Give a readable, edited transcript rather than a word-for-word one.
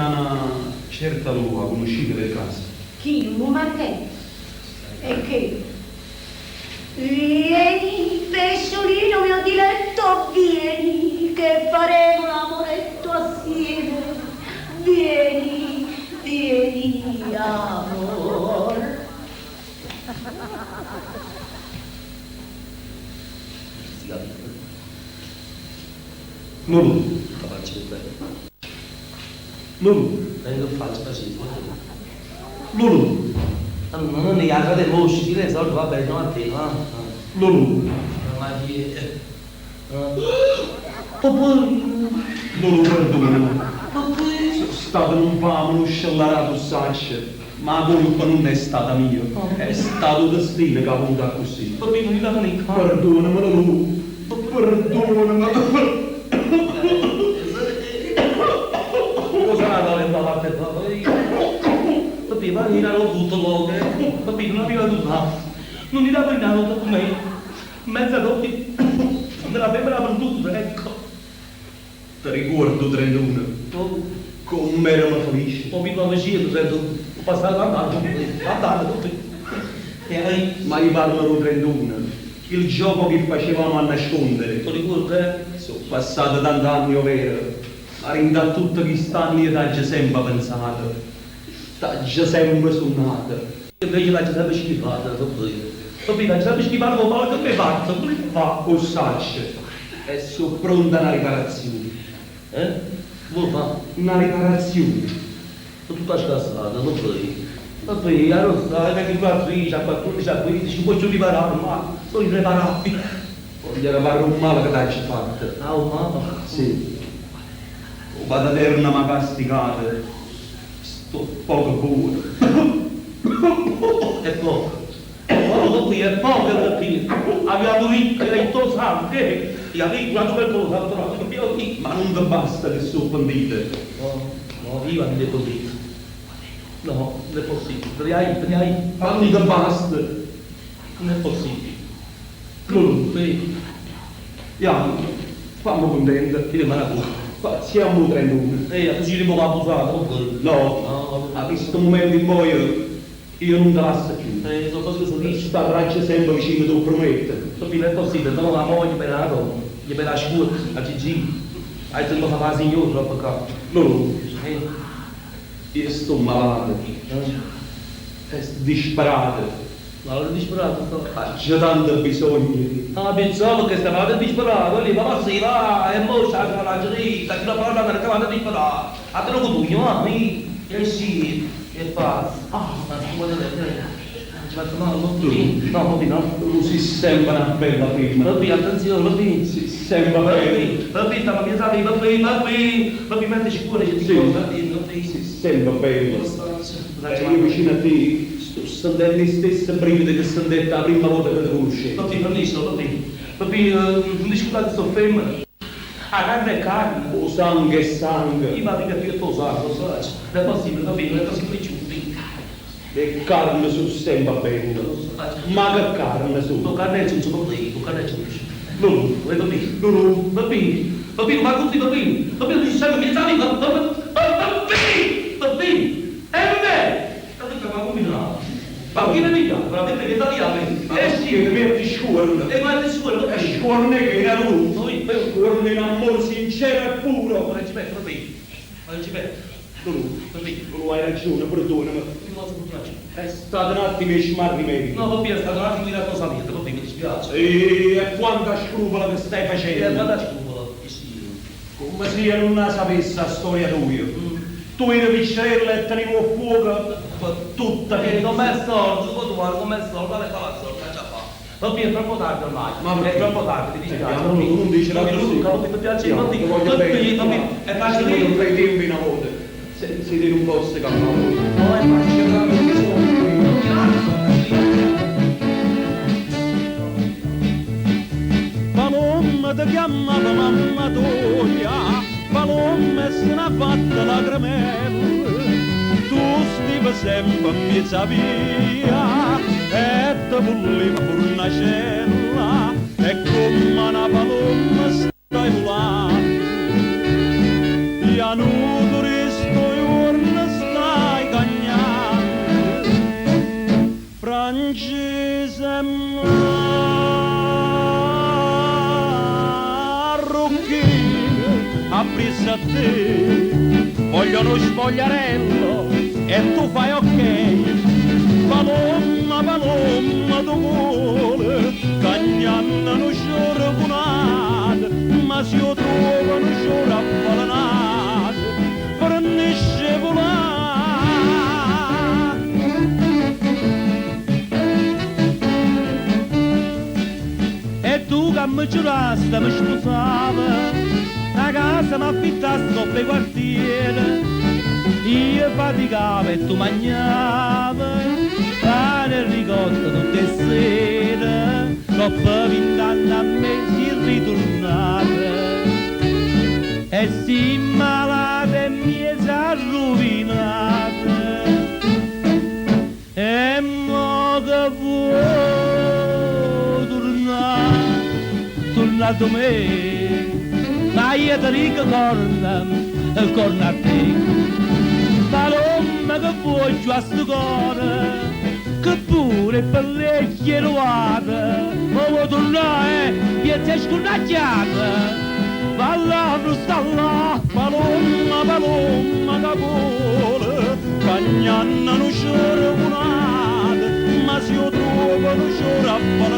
Ca na certa Lulù 'a cunuscite per caso? Chi, 'o marchese? E che? Vieni, pesciolino mio diletto, vieni, che faremo l'amoretto assieme. Vieni, vieni, amor. Lulù. Te faccio bene. Lulù. E che faccio? Faccio Lulù. Non è la frate mosci, ti soldi, vabbè, no a te, va. Lulù. Ma chi è? Papà. Lulù, perdonami. Papà. Sono stato un infame, uno scellerato, saccio. Ma la colpa non è stata mia. È stato il destino che ha voluto così. Papà, non mi la Perdonami, Lulù. Perdonami. Cosa la da parte Papà, ma io l'ho avuto logo. Papà, non aveva nulla. Non mi dava niente con me. Mezza notte me l'aveva venduta, ecco. Ti ricordo 31. Oh. Come eravamo felici. Ho visto la magia, 31. Ho passato andando, tutti. E aí, Ma io parlo del 31. Il gioco che facevamo a nascondere. ti ricordo, eh? Sono passati tanti anni, ovvero. Ma da tutti questi anni io t'ho sempre pensato. T'ho sempre sognato. Io invece l'ho sempre schifato, papà. Papà, l'ho sempre schifato con male che mi faccio, come fa? O saccio. E sono pronta una riparazione. Eh? Vuoi fa? Una riparazione. Sono tutta scassata, non puoi. Papà, io lo sai, perché qua qui, a 14, a 15, non posso riparare, ma sono irreparabile. Voglio riparare un male che t'ho fatto. Ah, oh, mamma. Sì. O pataterna mi ha castigato. Sto poco buono. È poco. Oh, qui è poco, perché abbiamo vinto il tuo sangue, e avevi guardato per cosa, però, io Ma non ti basta che sono pentito. No, no, io non devo dire. No, non è possibile. Te ne te ne Ma non ti basta. Non è possibile. Lulù, Sì, andiamo. Fammi contento. ti rimane a cuore. Siamo 31. Ehi, tu ci rimane abusato, non No, No, a questo momento in poi io non te lascio più. sono cose che si dice. Starraccio sempre vicino, te lo prometto. Sofì, non è possibile, dopo la moglie per la donna, gli per la scuola, a Gigi. Hai tenuto a fare signore troppo qua. Lulù, Eh, io sto malato, eh. è disperato, Ma l'ho disperato, sto. ha già tanto bisogno. Ah, pensavo che stavate disperato, lì, ma sì, va, e mo c'è la dritta, che la parola che stavate disperato. A te lo cotugno, ah, mi, e sì, e pazzo. Ah, ma si può dire, ci faccio male, no? No, no, no. Tu sei sempre una bella femmina. Papi, attenzione, papi. Sei sempre bella. Papi, stiamo pensando, papi, papi, papi, mettici cuore, ci Sì. dico, papi, papi. Sei sempre bella. E io vicino a te sto sentendo gli stessi brividi che sentette la prima volta che ti conoscevo. Papi, permesso, papi. Papi, non discutate, sto fermo. A carne è carne. O sangue è sangue, Io vado che più lo so, lo so. Non è possibile, papi, non è possibile giù. le carne sono sempre belle. Ma che carne Tu sono? carne è giù, papi, tu carne è giù. Lulù, Vuoi papi? Lulù, Papi, papi, ma così, papi. Papi, non ci siamo pensati, papi, papi, e me! Papi, ma come no? Ma chi ne mica? Veramente che italiano? Eh che sì, ti metti scuola. e ma ti scuola, E papi. scuola che era lui. Noi, poi, Scuola in amore sincero e puro. ma non ci metto, papi. Ma non ci metto, Lulù, papi. Lulù, hai ragione, perdonami. Io non so fortunati. È stato un attimo che smarrimento. No, papi, è stato un attimo di la cosa mia, papi, mi dispiace. E quanta scrupola che stai E facendo. guarda scuola, sì. Come se io non la sapessi la storia tua. Tu eri piccerella e tenevo il fuoco per tutta Eh, non è sordo, tu guarda come è sordo, guarda qua la sorda, già fa. Papi, è troppo tardi ormai. Ma perché? È troppo tardi, ti dispiace. Eh, no, tu non dici la Papi, così. Luca, papi, mi piace, Io papi, ti voglio papi, bene. papi, è facile. Ci vogliono bei tempi una volta. Senza di non posso camminare. No, è facile. Palomma ti chiamava mamma tua, Palomma se n'ha fatta la gramella, tu stivi sempre in mezza via, e ti voleva fornacella, e come una palomma stai volando. Io non risto vicino a te. Voglio uno spogliarello e tu fai ok. Palomma, palomma, tu vuole, cagnanna non sciore buonata, ma se io trovo non sciore avvelenato, prendisce volare. E tu che mi giuraste, mi sposava, la casa mi affittaste dopo i quartieri. Io faticavo e tu mangiavi, pane e ricotta tutte le sere, dopo vent'anni a me si ritornata. E si malata e mi si rovinata. E mo che vuoi tornare, tornare da me, ma io ti dico corna, corna a te. Palomma che vuoi giù a sto cuore, che pure per lei chiedovata, ma vuoi tornare, eh, e sei scornacchiata. Va là, non sta là, Palomma, palomma che vola, cagnanna non sciore un'ata, ma se io trovo non sciore avvelenato,